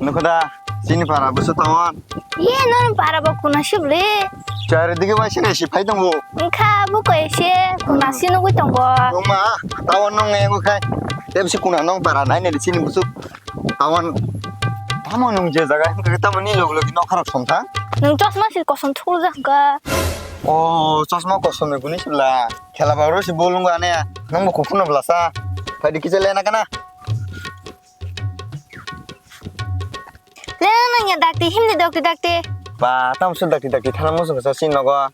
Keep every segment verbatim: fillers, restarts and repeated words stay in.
Nukho da, chini para busu tawan. Ye, nor para bo kuna sibli. Chari digi bai sini si phai tongo. Wngkha buko ese kuna si nugui tongo. Oma, tawan nong ngai wngkha. Tebsi kuna nong para nai nai chini busu tawan. Tamo nung je jaga hingke tamo ni log log nok kharap song tha. Nung chosma si kosom thuklu jak ka. O, chosma kosom ni guni sibla. Khela ba ro si bolung ane. Nong bo kuphur no blasa. Phai di kisa lena kana. Le nang ya dakti himni dakti dakti. Ba, tam su dakti dakti thana musung sa sin nogo.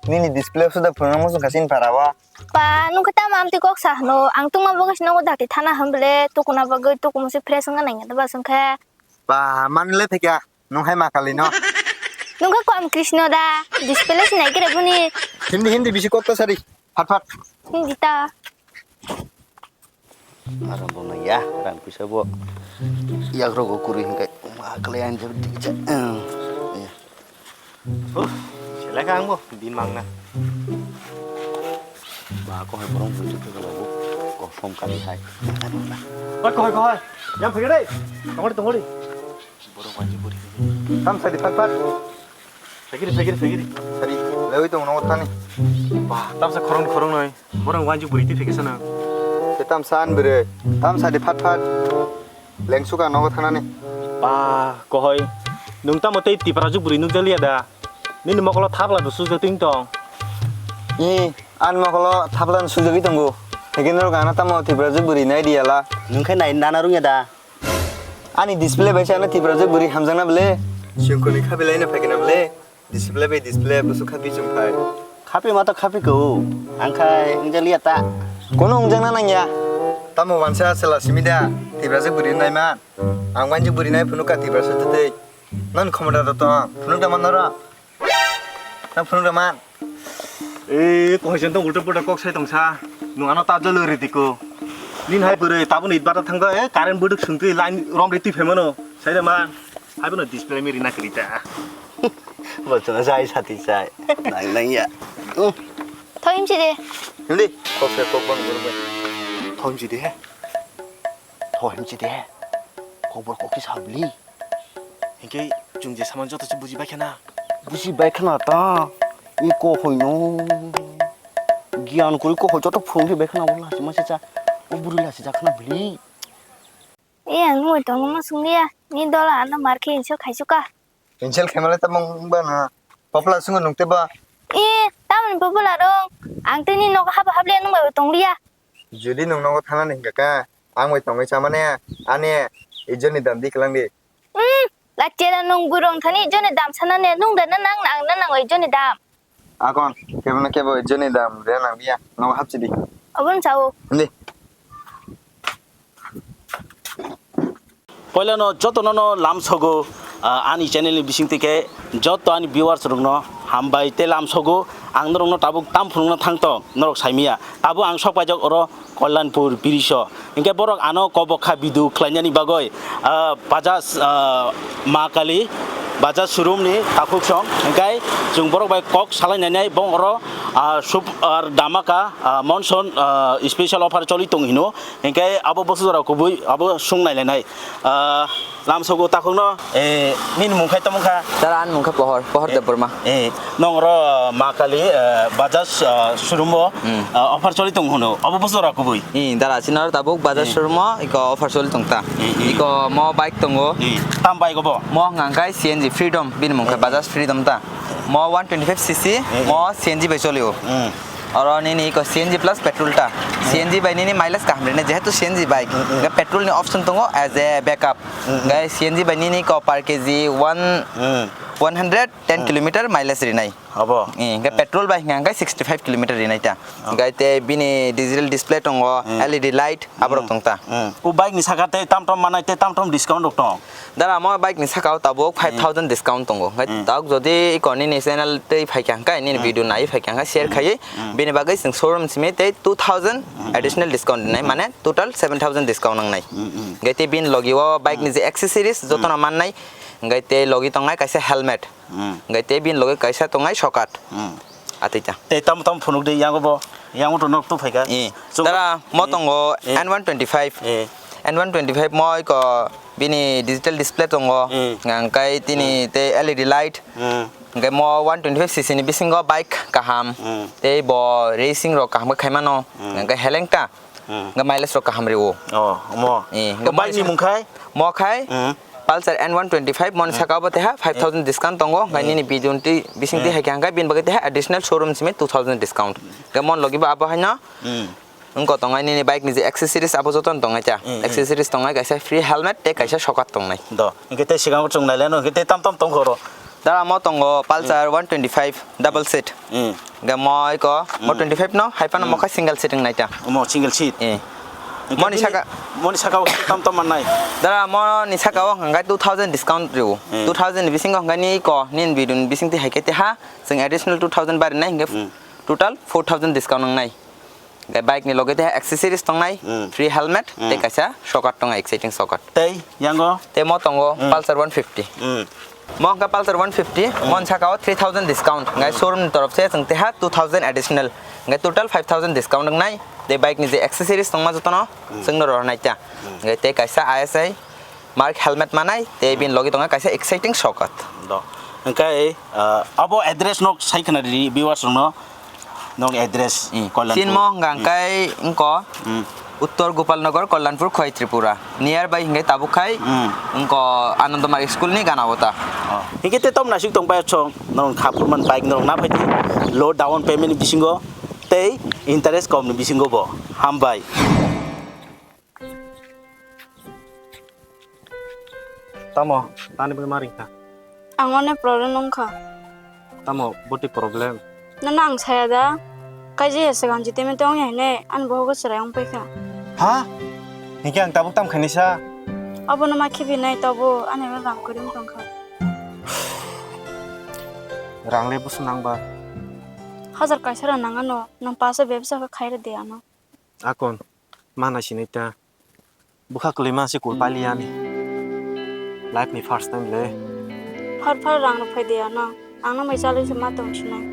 Nini display su da phunang musung ka sin para wa. Ba, nung kata mam ti kok sa no. Ang tungma bagwi si nogo dakti thana hambele. Tukuna bagwi tukumu si fresh wngna nang ya da ba sung khe. Ba, man le thekya. Nung hai ma kali no. Nung khe kom Krishna da. Display si nai kere buni. Hindi, hindi bisi kok ta sari. Phat phat. Hindi ta. Aro bo nang ya, rang puisa bo. Yak rogo kuri hingkai ma kali ang jab di ja. Selaka ang bo din mangna. Ba ko hai borong buju ke lo. Ko som kali hai. Oi ko hai ko hai. Yang phege dei. Tongori tongori. Borok wanji buri. Tam sadi phat phat. Phegiri phegiri phegiri. Sadi lewi tong no thani. Ba tam sa khorong khorong noi. Borok wanji buri ti phege sana. Te tam san bere. Tam sadi phat phat. Lengsuka nogo thanani. Ba kohoi. Nung tamo tei tipra juk buri nuk jaliya da. Nini mokolo thapla do sujak ting tong. I an mokolo thapla sujagwi tongo. Hekhe norok ano tamo tipra juk buri nai diya la. Nung khe nai nana rungya da. Ani display bai se ano tipra juk buri hamjakna bele. Singkoni khabilai no phaikena bele. Display bai display busu khapi chum phai. Khapi ma to khapi ko. Ang khai wngjakliya ta. Kono wngjakna nangya. Tamo wansa sela simi da. Tipra juk buri nai man. Ang wanji buri nai phunuk ka tipra juk tei. Non khomda da to. Phunuk da man noro. Nang phunuk da man. Eh, kohai jen tong ulta pulta kok sai tong sa. Nung ano ta jolo riti ko. Nin hai bwrwi tabuk ni bata thang da, eh, current buduk sungtwi line rom riti phemano. Sai da man. Hai bono display mi rina kri ta. Bo chana sai sati sai. Nang nang ya. Thoi himsi de. Hindi. Kok sai kok bang bwrwi. Thoi himsi de. Thoi himsi de. Kok bor kok ki sabli. Hinkhe chwng je saman joto se buji bai khana. Buji bai khana ta. I ko hoino. Giyan kuri ko hoi joto phung bai khana wala se ma se cha. O buri la se ja khana bli. E ang nungwi tongo ma sungya. Ni dola ano mar khe insel khaisu ka. Insel khe malai ta mung ba na. Popla sungo nung te ba. E tamni popla rong. Ang te ni nogo haba habliya nung bai tongliya. Jodi nung nogo thana ni hingka ka. Ang bai tongwi chamani, ani ijoni dam di kwlang di. Hmm, lachera nung burong thani ijoni dam sanani nung da na nang nang na nang ijoni dam. Akon, kebo na kebo ijoni dam de nang biya, nang hapsi di. Abon chao. Di. Poilano jotono no lamsogo, ah, ani channel ni bising tike joto ani viewers rokno hambai te lamsogo, ang norokno tabuk tam phunukna thangto norok saimiya. Abo ang sok paijak oro Kalyanpur biriso. Hinkhe borok ano kobok kha bidu khlainani bagwi, ah, Bajaj, ah, Ma Kali, Bajaj showroom ni takhuk song. Hinkhe chwng borok bai kok salai nainai bong oro, ah, super dhamaka, ah, monsoon, ah, special offer choli tong hino. Hinkhe abo bosu jora kubui abo sung nai lainai. Ah, lamsogo takhukno, eh, nini mung khai tamo kha? Tara ani mung kha Pohor, Pohor Debbarma. Eh, nong oro Ma Kali, eh, Bajaj, ah, showroom o, ah, offer choli tong hwno. Abo boso ra kubui. Eh, dara sinaro tabuk Bajaj showroom o iko offer choli tong ta. Iko mo bike tongo. Tam bike obo? Mo hwnka khe C N G Freedom, bini mung khe Bajaj Freedom ta. Mo one twenty five C C, mo C N G bai cholio. Oro nini iko C N G plus petrol ta. C N G bai nini mileage kaham rwnai, jehetu C N G bike. Petrol ni option tongo as a backup. Gai C N G bai nini ko per K G one, one hundred ten kilometer mileage rinai. Abo. Eh, gai petrol bai hingka hingka sixty five kilometer rinai ta. Gai te bini digital display tongo, L E D light, aborok tong ta. O bike ni saka te tam tam manai te tam tam discount rok tong. Dara mo bike ni saka o tabuk five thousand discount tongo. Gai tabuk jodi iko nini channel tei phaikha hingka nini video nai phaikha hingka share khaiwi bini bagwi chwng showroom simi tei two thousand additional discount rinai mane total seven thousand discount nangnai. Hinkhe tei bini logi o bike ni je accessories jotono mannai, hinkhe tei logi tongnai kaisa helmet, hinkhe tei bini logi kaisa tongnai sokat. Atwi ta. Tei tamo tamo phunuk de yango bo, yango to nok to phaikha. Eh, dara mo tongo N one twenty five. N one twenty five mo iko bini digital display tongo. Hmm. Hingkai tini Hmm. tei L E D light. Hmm. Hingkai mo one twenty five C C ni bisingo bike kaham. Hmm. Tei bo racing rok kaham khe khaimano. Hmm. Hingkai helengta. Hmm. Hingkai mileage rok kaham rio. Oh, mo. Eh, Ko hingkai bike ni mileage mung khai? Mo khai Hmm. Pulsar N one twenty five moni Hmm. saka bo teha five thousand discount tongo. Hingkai Hmm. nini bidun ti bising ti Hmm. hai khe hingkai bini bagwi teha additional showroom simi two thousand discount. Hingkai mon logi bo abo haino. Hmm. Wngkha tongnai nini bike ni je accessories abo joto no tongnai cha. Mm, mm. Accessories tongnai kaisa free helmet tei kaisa sokat tongnai. Do. Hingke tei sigango chwng naileno hingke tei tam tam tongkha oro. Dara mo tongo Pulsar one twenty five double seat. Mm. Hingke mo iko mo Mm. twenty five no hai phano Mm. mo kha single seat wngnai ta. Mo single seat. Eh. Hingke Moni bini saka moni saka o tam tam mannai. Dara mo ni saka o hingke two thousand discount riu. Mm. Two thousand ni bisingo hingke ni iko nini bidun bising ti hai khe te ha chwng additional two thousand bari nai hingke Mm. total four thousand discount wngnai. Hingke bike ni loge tei accessories tongnai, Hmm. free helmet, tei Hmm. kaisa sokat tongo, exciting sokat. Tei yango? Tei mo tongo Hmm. Pulsar one fifty. Hmm. Mo hingke Pulsar one fifty, Hmm. mon saka o three thousand discount. Hingke Hmm. showroom ni torof se chwng teha two thousand additional. Hingke total five thousand discount wngnai. Tei bike ni je accessories tongma jotono Hmm. chwngno rohornai ta. Hmm. Hingke tei kaisa I S I Mark helmet manai, tei bini logi tongo kaisa exciting sokat. Do. Hingke, ah, abo address no sai khna ri viewers rokno. Nong address, Mm. Kalyanpur. Chinmo hingka Mm. hingkai wngko Mm. Uttor Gopalnagar, Kalyanpur, Khowai, Tripura. Nearby hingke tabuk khai Mm. wngko Anandamarg school ni gana o ta. Oh. Hingke te tom nasik tong pai chong, nong kha phurman bike nong na phai di. Low down payment bisingo tei interest kom ni bisingo bo. Hambai. Tamo, tani bai ma ringkha? Ang one problem wngkha. Tamo, boti problem? Nono ang saya da, kaisa ya swkang jiteme tong ya hine, ani bohogo chwrai wng paikha. Ha? Hingke ang tabuk tam khainai sa? Abono ma khibi nai tobo, ani bai rang kwrwi wng tongkha. Rang le busu nang ba? Hajar kaisa rang nang ano, nang pasa bebsa khe khai rw di ano. Akon, ma naisinai ta. Bwkha kwlwi ma se kul pali yani. Life ni first time le. Phar phar rang rok phai de ano. Ang no mai chalwi se ma tong sinai.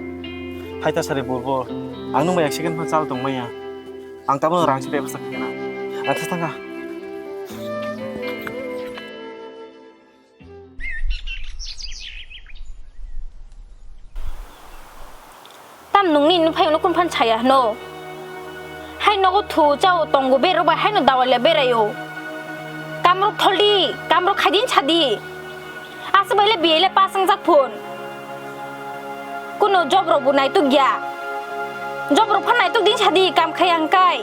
Phai ta sari burbo. Ang no mai ek second phan chal tong maya. Ang tabuk rang se bebsa khe na. Ang thas thanga. Tam nungni nung phai uno kun phan saya hno. Hai nogo thu chao tongo berok bai haino dawai le beraio. Kamrok tholdi, kamrok khaidin sadi. Asa bai le biyai le pasang jak phun. Kuno job rok bo naituk ya. Job rok phan naituk din sadi kam khai ang kai.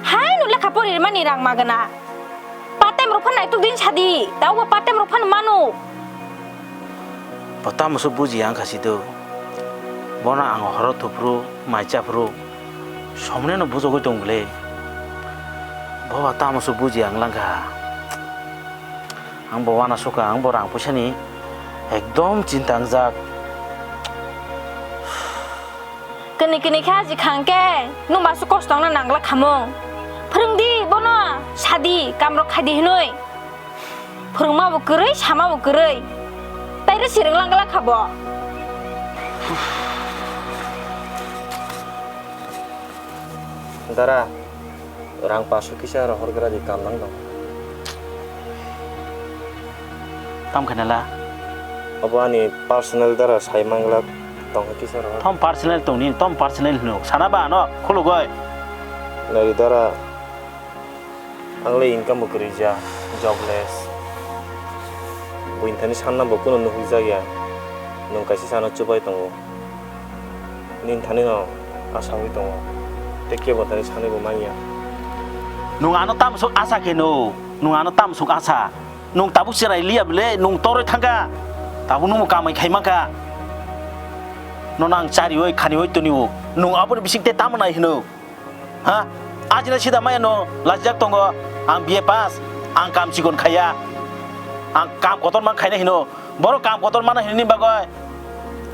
Haino lekha pori mani rang magana. Patem rok phan naituk din sadi, taubo patem rok phan mano. Bo tamo se buji ang kha si do. Bono ang horo thuphuru, mai chaphuru. Somne no bujogoi tong bwle. Bo ba tamo se buji ang langkha. Ang bo wana suka, ang bo rang puisa ni ekdom chinta ang jak. Kini kini khe aji khang khe, nung basu kosto wngna nangla khamung. Phwrwng di bono, sadi, kamrok khaidi hinui. Phwrwngma bo kwrwi, sama bo kwrwi. Taire sirwng langla kha bo. Dara. Rang paso kisa rohorgra di kam nang dong. Tam khe nala? Abo ani personal dara sai mangla tong kisa rohor. Tom personal tong ni, tom personal hino. Sana ba ano khulugoi. Nari dara. Ang le income bo kwrwi ja, jobless. Buini thani sanna bo kuno nuhuk jak ya. Nwng kaisa sana chubai tongo. Nini thani no asa wi tongo. Tei kebo thani sanwi bo manya. Nwng ano tamo sok asa khe no? Nwng ano tamo sok asa? Nwng tabuk cherai liya bele, nwng toroi thangkha. Tabuk nwng kamai khai mankha. Nono ang chariwi khaniwi toniwo. Nwng aboni bising tei tamo nai hino? Ha? Ajina sida maya no lajijak tongo. Ang B A pass, ang kam chikon khaiya. Ang kam kotor man khaina hino. Borok kam kotor mana hinini bagwi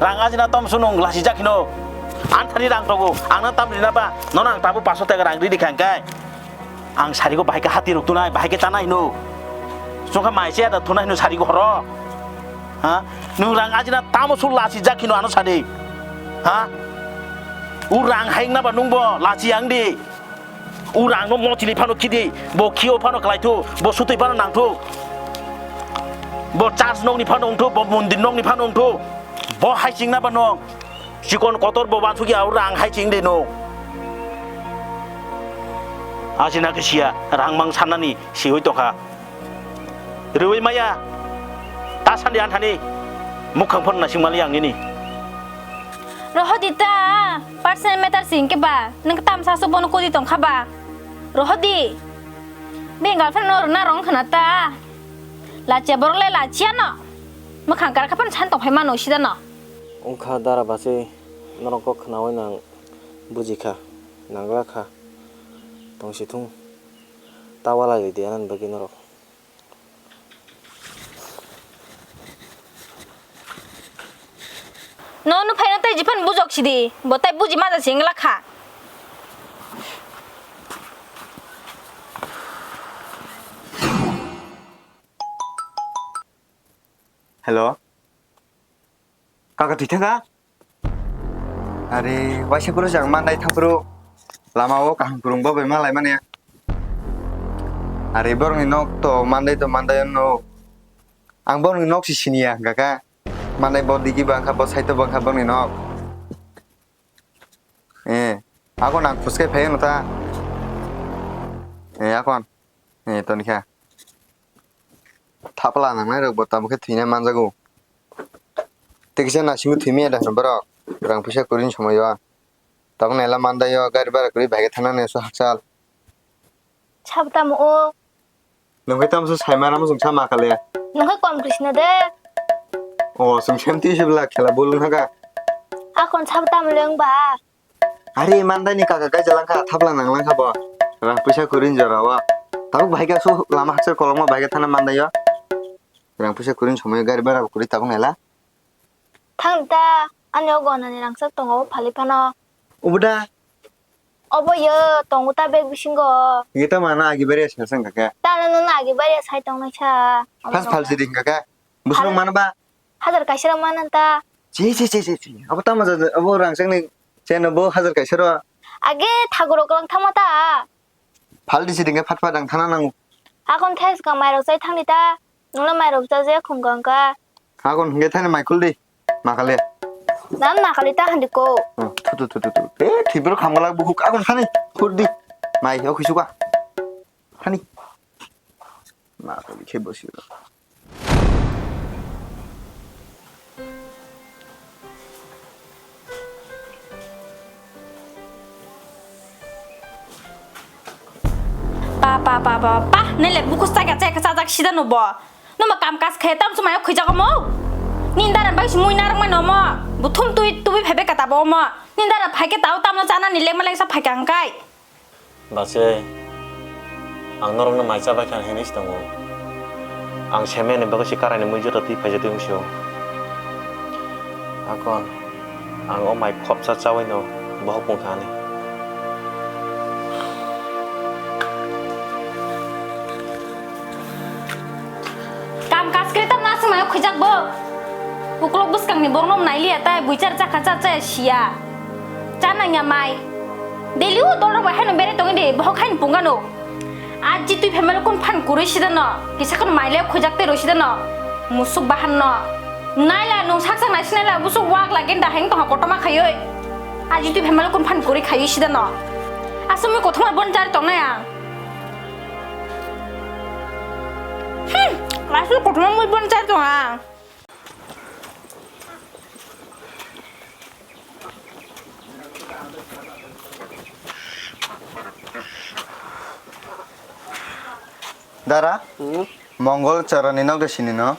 rang ajina tom sunung lasijak hino. Anthani rang togo, ang nang tam rina ba, nono ang tabuk paso taka rang ridi khang kai. Ang sarigo bahai khe hati rok tunai, bahai khe tanai hino. Chongkha mai se ada thunai hino sarigo horo. Ha? Nung rang ajina tamo sul lasijak hino ano sadi. Ha? U rang haing na ba nungbo lasi ang di. O rangno mochili phano khidi, bo khio phano khlaithu, bo sutwi phano nangthu. Bo church nokni phano wngthu, bo mondir nokni phano wngthu. Bo hai chingna ba nong. Chikon kotor bo wansukya o rang hai ching de no. Ajina khe siya, rang mang sannani siwi tongkha. Rwi maya, ta sandi anthani, mukhang phano nasing mali ang nini. Rohodi ta, personal matter sing ke ba, nang tamsa so bono kodi tongkha ba. Rohodi, bini girlfriend no rwna rong khna ta. Lachia borok le lachia no. Mukhang kar khapan san tongphai mano sida no. Wngkha dara bachwi norok kok khnaui nang bujikha, nangla kha. Tongsi thung ta walai ridi anani bagwi norok. No, no phaino tei jiphano bujok sidi, bo tei buji manja singla kha. Hello. Kaka thwi thangkha? Are, waisa kuru jang mandai thangkuru. Lama o kaham kurung bo bai malai mani. Are, borokni nok to mandai to mandai no. Ang borokni nok si siniya hwnkha kha. Mandai bo digi bangkha, bo saito bangkha borokni nok. Eh, ako nang khuskai phai no ta. Eh, akon. Eh, toni kha. Thapla nangnai rok bo tabuk khe thwina manjago. Tei kisa naisingwi thwimaya da hwnwi borok rang puisa kwrwini somoio. Tabuk naila mandaio gari bara kwrwi bai khe thangnani so hakchal. Sabo tamo o. Nwng khe tamo se saimano mwswng sa ma kale. Nwng khe kom kri sina de. O, chwng sem twi se bwla khela bul wng kha. Akon sabo tamo le wng ba. Are, mandaini kaka kaisa langkha, thapla nang langkha bo. Rang puisa kwrwini jora o. Tabuk bahai khe aswk lama hakchar kolokma bahai khe thana mandaio. Rang puisa kwrwini somoio gari bara bo kwrwi tabuk naila. Thang ta, ani o gonani rangchak tongo, phali phano. Obo da? Obo yo, tongo ta bag bisingo. Ngi ta mana agi bari asa sang kaka. Ta no no agi bari sai tong nai sa. Phas phal si ding kaka. Buswk mano ba? Hajar kaisa rok mano ta. Chi, chi, chi, chi, chi. Abo tamo jaga, abo rangchakni cheno bo hajar kaisa rok. Age thagurok lang thangma ta. Phal di si dingke phat phat ang thana nango. Akon thes ka mairok chai thangni ta. Nungla mairok cha je khum kang ka. Akon hingke thani mai khul di. Makale. Nam makale ta handi ko. Oh, thu, thu, thu, thu, thu. Eh, thibro khamgalak buhuk akon thani. Khur di. Mai, o khisuka. Thani. Ma, khe bosi. Pa, pa, pa, pa, pa, nele bukus chaka chaka chajak sida no bo. No ma kam kas khe tam sumai khoi jago mo. Ni daran bai sumui narang mai no mo. Buthum tui tui phebe kata bo mo. Ni daran phai khe tao tam no chana ni lengma lengsa phai kang kai. Bachai, ang norokno mai chabai kha hinwi se tongo. Ang semeni bagwi se karaini mui joto twi phaijak twi wngsio. Akon, ang o mai khopsa chawi no bohok wngkha ani. Kam kas kre tam nasing mai khujak bo. Uklok bwskang ni borok no nai liya tai buichar chakha cha cha siya. Cha nang ya mai. Daily o dol rok bai haino bere tong de bohok hain punga no. Aji twi family kun phan kurui sida no. Kisa kun mai le khujak te roi sida no. Musuk bahan no. Nai la nung sak sak nai sinai la busuk wak la gen da heng tong ha kotoma khayoi. Aji twi family kun phan kurui khayoi sida no. Asumi kothoma bon char tong na ya. Hmm, aswk kothoma mui bon char tong ang. Dara, hmm? Mongol Choron ni nok de sini no?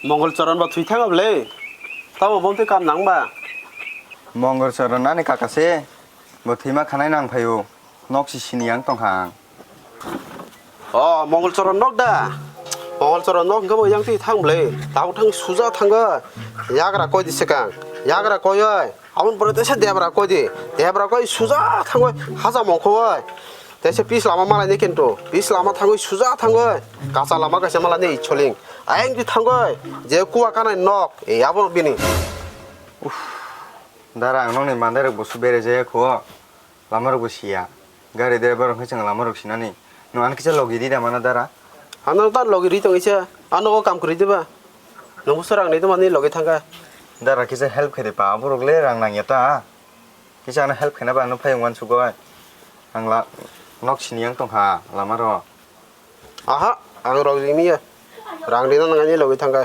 Mongol Choron ba thwi thang bwle. Tamo bom twi kam nang ba? Mongol Choron ani kaka se. Bo thwima khanai nang phaio. Nok si sini yang tong kha ang. O, Mongol Choron nok da? Mongol Choron nok hwnkhe bo yang twi thang bwle. Tabuk thang suja thango. Yagra koi di swkang. Yagra koi oi. Aboni pore tesa debra koi di. Debra koi suja thangoi haja mongkho oi. Tesa pis lama malai ni kintu. Pis lama thangoi suja thangoi. Kacha lama kaisa malai ni icholing. Ayang di thangoi. Je kuwa kanai nok. E abo bini. Dara, ang nokni mandai rok bo su bere jaya kho, lama rok bo siya. Gari driver rok khe chwng lama rok sinani. Nwng ano kisa logi di da mano dara? Ano ta logi ri tong isa. Ano o kam kwrwi diba? Nwng busa rang ni tongmani logi thangkha. Dara kisa help khe de pa, borok le rang nang ya ta. Kisa ano help khe na ba ano phai wng wan sugoi. Ang la nok sini yang tong kha lama ro. Aha, ang rok jini ya. Rang rina nangani logi thangkha.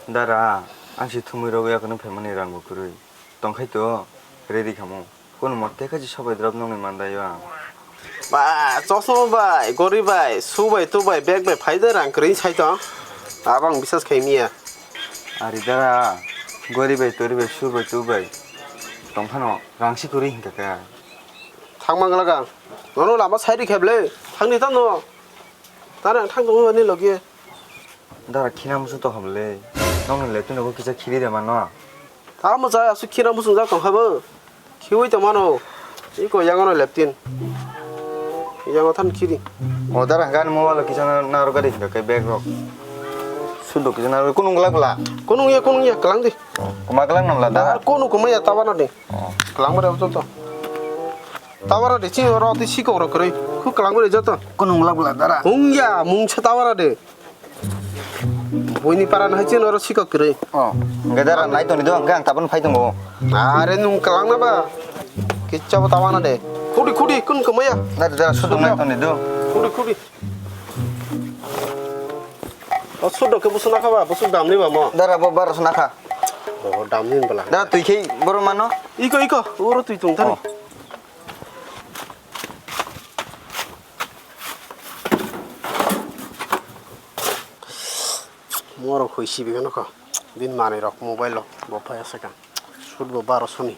Dara, ang si thumui rogwi akheno phaimani rang bo kwrwi. Tongkhai to, ready khamu. Kono mote kha si sobai drop nongni mandai o. Ba, chosma bai, gori bai, su bai, tu bai, bag bai, phai de rang kwrwi sai tong. Abo ang bisas khai miya. Ari dara, gori bai, tori bai, su bai, tu bai. Tongphano, rang si kwrwi hinkha kha. Thang mang glak ang. Nono lama sai rikha ble. Thang di tamo. Tara ang thang tongmani logi. Dara khina musu to hamle. Nongni leptin rogo kisa khiri de mano. Tamo jai asu khina musu jak tong habo. Khiwi to mano. Iko yangono leptin. Yango than khiri. O dara gan mobile kisa na, na rogadi hinga ke bag rok. Sudo kisa na kunung glak bla. Kunung ya, kunung ya, kelang di. Kuma kelang nam la dara. Kunu kuma ya tabana de. Kelang bare to. Tabara de chini oro tei sikok rok kwrwi. Khu kwlangwi rijak to. Kunung glak bwla dara. Wng ya, mungsa tabara de. Buini para no hai chini oro sikok kwrwi. Oh, hwnkhe dara nai toni do, hwnkhe ang tabukno phai tongo. Are nwng kwlangna ba. Kicha bo tabana de. Khudi khudi kun kwmaya. Nai dara sudok nai toni do. Khudi khudi. O sudok khe busuk nakha ba, busuk damni ba mo. Dara bo baro suna kha. Bo damni bwla. Dara twi khe boro mano. Iko iko, oro twi tong thani. Oh. Morok hoi sibi gano kho. Bini manwi rok mobile rok bo phai asaka. Sut bo baro soni.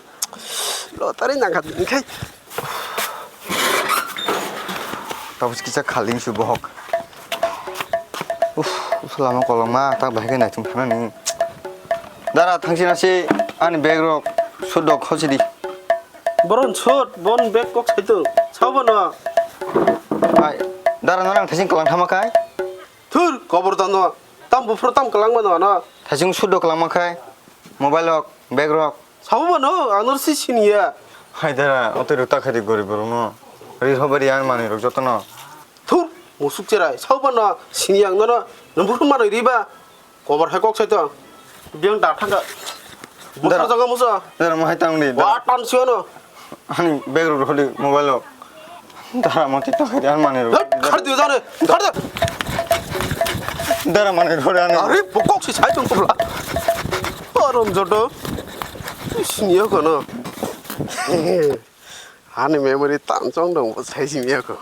Lottery nang kha bini khai. Tabuk kisa khaling su bohok. Uff, uff, lama koloma tak bahai khe naitung thana ni. Dara thangsi nasi ani bag rok sut rok khosi di. Boron sut, bon bag kok saitung. Sao bono. Ai, dara no nang thasing kolang thama kai. Thur, kobor dano. Tam buphuru tam kwlangma no ano. Thasing suddo kwlangma khai. Mobile rok, bag rok. Sabo mano, ang nor si siniya. Hai dara, ote rok takhari gorib rok no. Ri hobari ang manwi rok joto no. Thur, musuk cherai. Sabo mano, siniya ang nono. Nang buphuru manwi riba. Kobor hai kok saito. Biyang da thangka. Buphuru jaga musa. Dara mo hai tang di. Wa tan siyo no. Ani bag rok rwdi mobile rok. Dara mati takhari ani manwi rok. Hei, khar diyo jane, khar diyo. Dara manwi rok ani. Are, bokok si sai tong tobla. Arom joto. Siniya kono. Ani memory tamchong dong, bo sai simiya ko.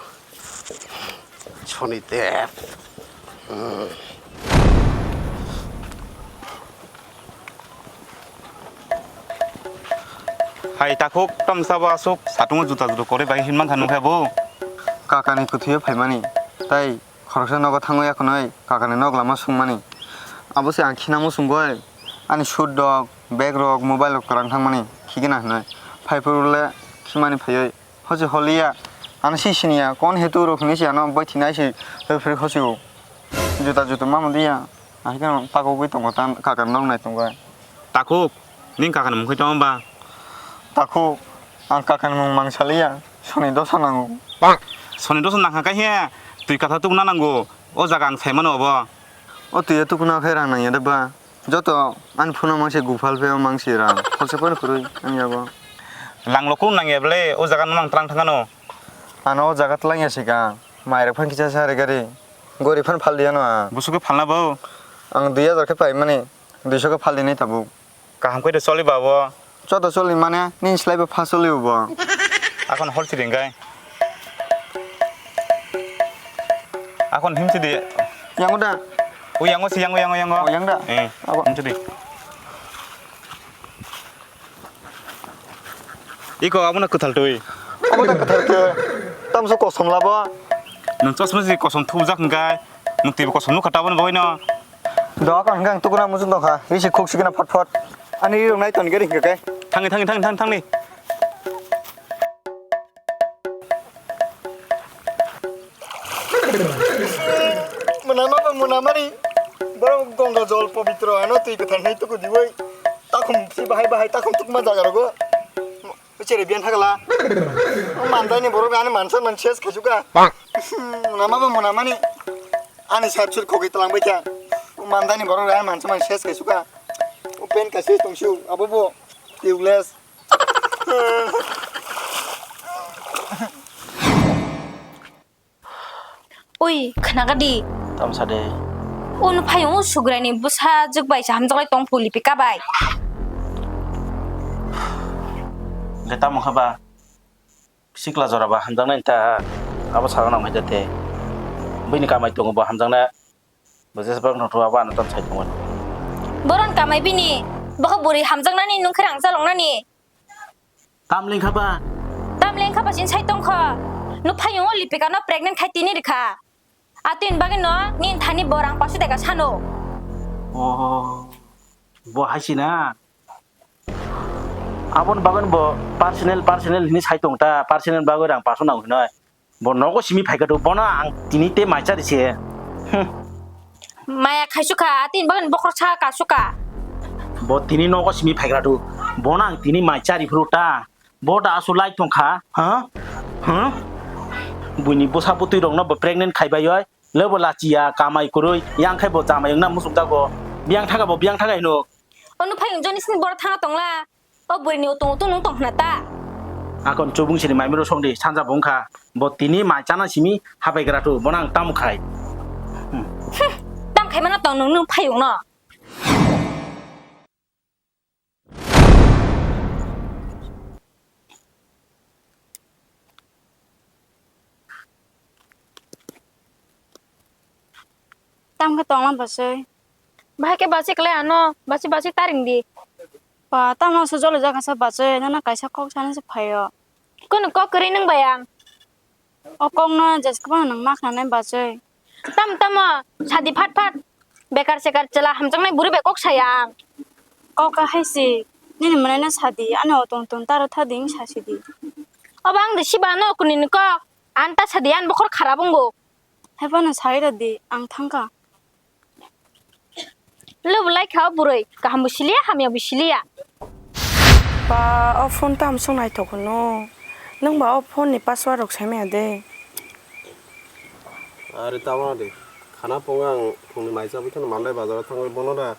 Soni te. Hmm. Hai takhuk, tamsa bo aswk satungo juta juta kwrwi bai hinman kha nungkha bo. Kakani kwthwio phaimani, tai khoroksa nogo thangwi akhwnwi kakani nok lama swngmani. Abo se ang khina muchungwi ani suit rok, bag rok, mobile rok kwrang thangmani khigena hinwi. Phaiphuru le khimani phaiwi. Hosi holiya, ano si siniya, kon hetu rok hinwi si ano bai thinai si referee hosi o. Juta juta ma mudiya, ahikhe ang pakogwi tongo, ta kaka nok nai tongo. Takhuk, ning kakani mung khe tamo ba? Takhuk, ang kakani mung mang saliya, soni dosa nango. Soni dosa nangkha kaihe, twi katha tubuna nango, o jaga ang saimano obo. O twi tubuna khe rang nangya de ba? Joto ani phone o mangse Google Pay o mangse rang khorsa phano kwrwi ani yago. Langlo kung nangya ble, o jaga no nang twlang thangano. Ano o jaga twlangya sika, mairok phan kisa sa rega ri, gori phan phal diya no ang. Busu khe phalna bo? Ang dui hajar khe pai mani, duiso khe phal dinai tabuk. Kaham khe de choli ba bo? Joto choli mane, nini slai bo fast choli bo. Akhon hor si ringkai. Akhon him si di. Yango da? O yango si, yango, yango, yango. O yang da? Eh, abo. Him si di. Iko abo na kwthal twi. Abo da kwthal twi. Tamso kosom labo. Nung chosma si kosom thubjak hingkai. Nung twi kosom nukha tabon boi no. Doa kon hingkha ang tukuna muchung tongkha, risi khuk sikena phot phot. Ani rirok nai toni gari hingkha khe. Thangni, thangni, thangni, thangni, thangni. Mwnama ba mwnamani. Borok Ganga jol pobitro ano twi kwthar nai tuku diwi. Takhum si bahai bahai takhum tukma jaga rogo. Kere biyan thakla. Mandaini borok ani mansa man ses khajuka. Munama ba munamani. Ani sar sur khogi talang baikha. Mandaini borok ani mansa man ses khajuka. Open kasi tongsu abo bo. Tubeless. Ui, khnagadi. Tamsa de. Un phayung sugraini bwsa jwk bai se hamjaklai tong phu Lipika bai. Le tamo kha ba? Sikla jora ba hamjaknai ta abo saga nang haida te. Bini kamai tongo bo hamjakna. Bo jesa bak notho abo ano tam sai tongo. Boron kamai bini. Bokha buri hamjaknani nungkhir ang chaloknani. Tam lengkha ba? Tam lengkha ba sin sai tongkha. No phayung o Lipika no pregnant khai tini rikha. Atin bagwi no nin thani borang pasu dega sano. Oh, bo haisi na. Abon bagan bo personal personal hini sai tong ta personal bagwi rang pasu nang hinoi. Bo nogo simi phaikha tu bono ang tini te mai chari se. Hmm. Maya khaisukha, atin bagwi bokhor sa kasukha. Bo tini nogo simi phaigra tu bono ang tini mai chari phuru ta. Bo da asu lai tong kha, ha? Ha? Buini bwsa bwtwi rokno bo pregnant khai bai oi. Lebo lachiya, kamai kwrwi, yang khai bo chamai wngna muchuk dago. Biyang thaga bo, biyang thaga hino. Ono phai wng joni sini boro thanga tongla. O burini utung utung nung tong khna ta. Akon chubung sini maimiro songdi, sanja bung kha. Bo tini mai chana simi habai gra tu, bono ang tam khai. Hmm. Hmm, tam khai mana tong nung nung phai wngno. Tamo khe tongma bachwi. Bahai khe bachwi kwlai ano, bachwi bachwi ta ringdi. Ba, tamo se jolai jakha sa bachwi, nono kaisa kok sana se phaio. Kunu kok kwrwi nung bai ang? O kokno jeskwrang nwng ma khnanai bachwi. Tamo tamo sadi phat phat. Bekar sekar chwla hamjaknai buri bai kok saya ang. Kok ka hai si, nini mwnaino sadi, ani o tong tong taro thadi wng sasi di. Obo ang de siba ano kunini kok. Ani ta sadi ani bokhor kharap wngo. Hai phano sai rw di, ang thang kha. Lubu lai kha o bwrwi, kaham bo siliya, hamya bo siliya. Ba, o phone tamo song naithok hwno. Nwng ba o phone ni password rok sai maya de. Are tamo de. Khana phungo ang phungni mai chabwi kheno Mandai bazaro thangwi bono da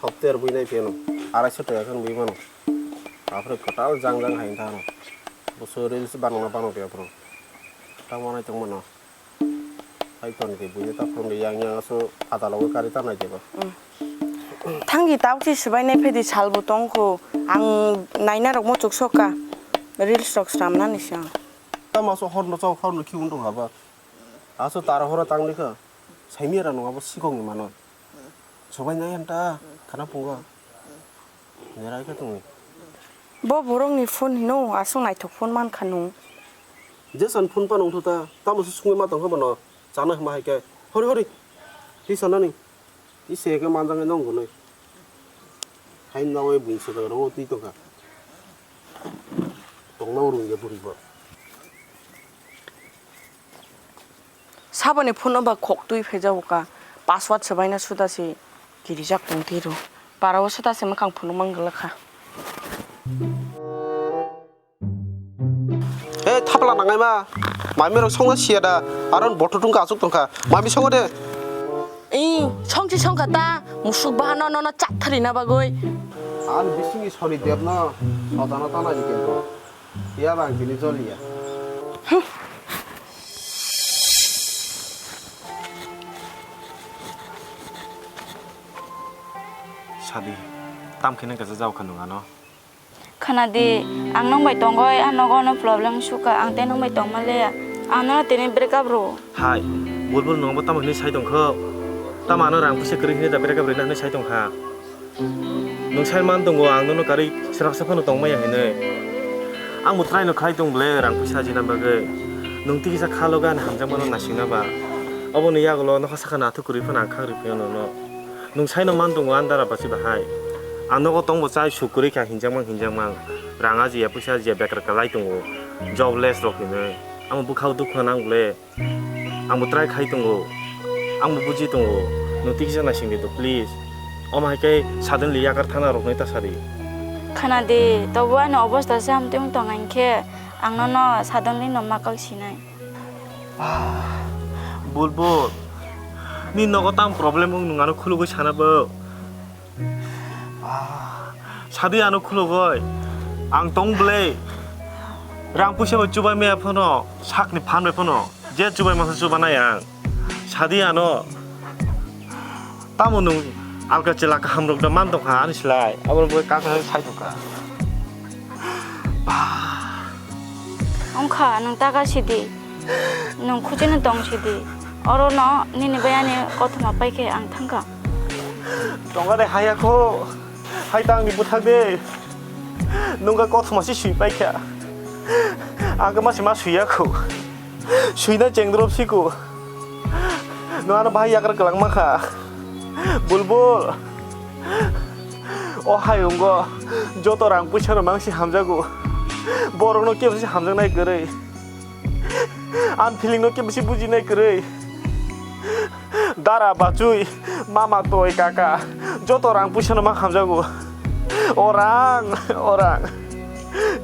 software bui nai pheno. Arai so taka kheno bui mano. Aphuru kwtal jang jang hai thano. Bo so reels banana bano de aphuru. Tamo nai tong mano. Hai ton ke buini ta phone de yang yang aso phatalo kari ta nai de ba. Thangwi tabuk si swbai nai phedi salbo tongkho. Ang naina rok muchuk soka. Reels rok sramnani se ang. Tamo aso horno chao khorno khiung tong haba. Aso tara hora tangni kha. Saimia ra nung abo sikong ni mano. Swbai nai anta khana phungo. Nerai khe tongwi. Bo borokni phone hino, aswk naithok phone mankha nwng. Jesan phone phano wngthu ta, tamo se sungwi ma tongkha bono, chana hwnba hai khe. Hori, hori. Twi sanani. Twi se khe manjaknai nw wngkha nwi. Haino nawi buini swkang rogo twi tongkha. Tongna rwngya bwrwi bo. Saboni phone no ba khok twi phaijago ka, password swbaina suda se kirijak tong tiro. Parao suda se mwkhang phunukma wng glak kha. Hey, thapla nangai ma, mami rok songna siya da, aron bothor tungka achuk tongkha, mami songo de. Ih, songsi songkha ta, musuk bahano nono chatharina bagwi. Ani bisingni soni debno sotana tana di kento. Phiya ba ang tini joliya. Sadi, tam khe nang kaisa jao kha nung ano? Khna di, ang nung bai tongoi, a nogo no problem suka, ang tei nung bai tongma leya. Ang nono tini break up rwo. Hai, bulbul nwng bo tamo hinwi sai tong kho? Tamo ano rang puisa kwrwi hinwi da break up rwna hinwi sai tong kha? Nwng sai man tongo, ang nono karwi swrapsa phano tong maya hinwi. Ang bo try no khlai tong bwle rang puisa ajina bagwi. Nwng tikisa kha logi ani hamjakmano naisingna ba. Oboni yagulo nokha sakha nathok kwrwi phano ang khang rw phio nono. Nwng saino man tongo andara basi bahai. Ang nogo tongbo chai suk kwrwi kha hinjakmang hinjakmang. Rang ajiya puisa ajiya bekar kwlai tongo. Jobless rok hinwi. Amo bwkhao dukha nang bwle. Ang bo try khai tongo. Ang bo buji tongo. Nwng tikisa naising di to, please. Omo hai khe suddenly yakar thana roknai ta sadi. Khana di, tobo ani obosta se hamtwi wng tong hinkhe ang nono suddenly no ma kok sinai. Bulbul, ni nogo tamo problem wng nwng ano khulugwi sana bo? Sadi ano khulugwi, ang tong bwle. Rang puisa bai chubai maya phano, sakni phan bai phano, je chubai masa chubanai ang. Sadi ano. Tamo nwng alka chela kaham rok da man tongkha ani slai. Abo rok bai kaka sai tongkha. Wngkha nwng taka sidi. Nwng khuchino tong sidi. Oro no nini bai ani kothoma paikhe ang thangkha. Tongkha de haya kho. Hai ta angni bwthak de. Nwng ga kothoma si sui paikha. Ang ma se ma suiya kho. Suina chengdrop siko. No ano bahai yakar kwlangma kha. Bulbul. O hayungo joto rang puisa no mangsi hamjago. Borok no kebo se hamjaknai kwrwi. An feeling no kebo se bujinai kwrwi. Dara bachui mama toi kaka joto rang puisa no mang hamjago. O rang, o rang.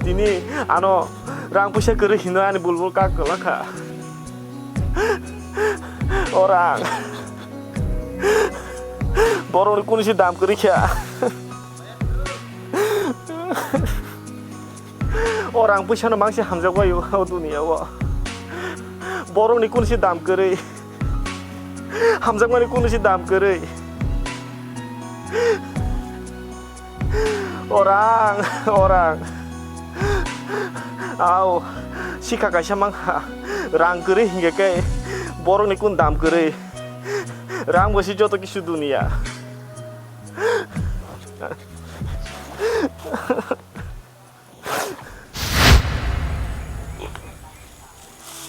Tini ano rang puisa kwrwi hino ani bulbul kak kwlangkha. O rang. Borokni kunu se dam kwrwi kha. O rang puisa no mangsi hamjak bai o duniya o. Borokni kunu se dam kwrwi. Hamjakmani kunu se dam kwrwi. Orang, orang. Au, sikha kaisa mankha. Rang kwrwi hinkhe khe borokni kun dam kwrwi. Rang bo se joto kisu duniya.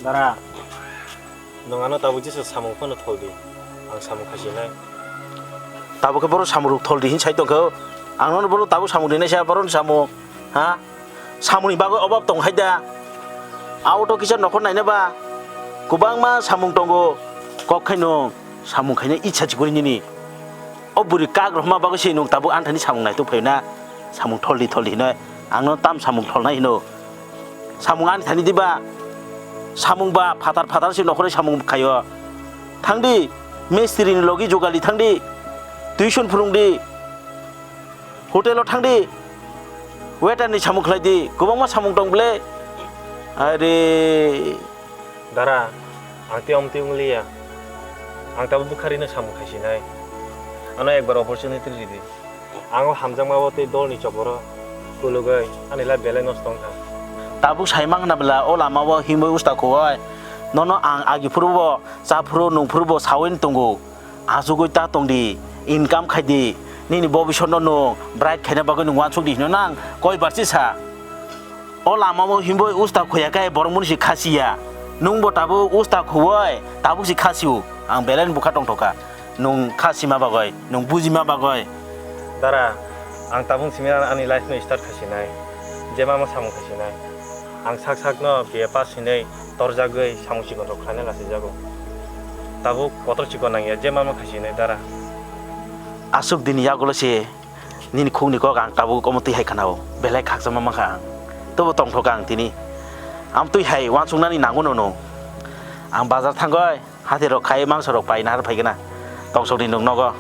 Dara, nwng ano tabuk jesa samung phano tholdi, ang samung khasinai. Tabuk khe borok samung rok tholdi hin sai tongkha, ang nono borok tabuk samung rinai sa borok ni samung, ha? Samung ni bagwi obab tong hai da. Auto kisa nokhor naina ba, kwbangma samung tongo, kok khai nwng samung khaina icha chikuri nini. O bwrwi kak rwhma bagwi se nwng tabuk anthani samung naituk phaio na? Samung tholdi tholdi hino, ang no tam samung tholnai hino. Samung ani thani diba? Samung ba phatar phatar se nokhorwi samung khaio. Thangdi, mistri ni logi jugali thangdi. Tuition phwrwngdi. Hotel o thangdi. Waiter ni samung khlaidi. Kwbangma samung tong bwle. Are. Dara, ang tei omtwi wngliya. Ang tabuk bwkharino samung khaisinai. Ano ekbar opportunity ridi. Ang o hamjakma bo tei dolni choporo kulugwi ani life belai nosto wngkha. Tabuk sai mankha bwla o lama o himwi usta khuwai. Nono ang agi phuru bo cha phuru nung phuru bo sawi tongo. Achugwi ta tongdi, income khaidi, nini bobisotno nwng bright khaina bagwi nwng uansukdi hino nang koi barchi sa. O lamao himbo usta khoya khe borok mwnwi se khasiya. Nwngbo tabuk usta khuwai, tabuk se khasio. Ang belai ni bwkha tongthokha. Nwng khasima bagwi, nwng bujima bagwi. Dara, ang tabuk simi ani life no start khasinai. Je mama samung khasinai. Ang sak sakno B A pass hinwi torjagwi samung chikon rok khlaina lasijago. Tabuk kotor chikon nangya, je mama khasinai dara. Aswk dini yagulo se nini khukni kok ang tabuk omo twi hai khanao. Belai khakchangma mankha ang. Tobo tongthokha ang tini. Amtwi hai uansuknani nango nono. Ang bazar thangoi, hati rok khai mangso rok paina har phaigena. Tongsokni nwng nogo.